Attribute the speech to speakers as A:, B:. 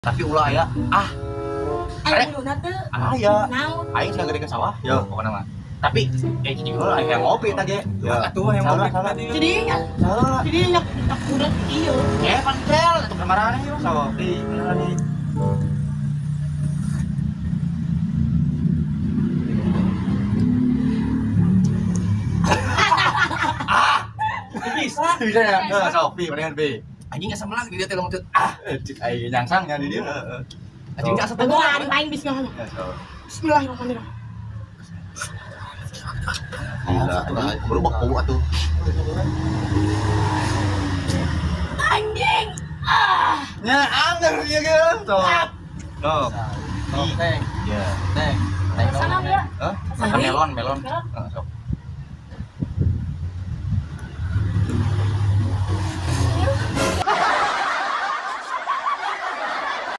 A: Tapi ulah aya ah.
B: Aya buluna teu?
A: Aya.
B: Naon?
A: Aing sagede ke sawah.
C: Yo.
A: Pokoknya mah. Tapi jadi heula aing yang ngopi tadi.
C: Ya.
A: Atuh yang ngopi tadi.
B: Jadi
A: Salah.
B: jadi nyak nyak udah iya.
A: Pantel atuh kamarana ieu
C: Sok di di.
A: Bisa.
C: Bisa ya? Heeh, sok pi mendingan pi.
A: Anjing asa melang di dia teh lamun teu. Ah,
C: Cik aing nyangsangnya di dia.
A: Anjing asa teu.
B: Gua ada main bismillah.
C: Ya, sok.
B: Bismillahirrahmanirrahim.
C: Gila,
A: Atuh baru beku atuh.
B: Anjing. Ah.
C: Nya anger ya kan. Sok. Sok.
D: Sok, teng,
C: Ya.
D: teng. Teng.
B: Salam ya.
C: Hah?
A: Makan melon, melon.
B: Melon.
A: Heeh, sok.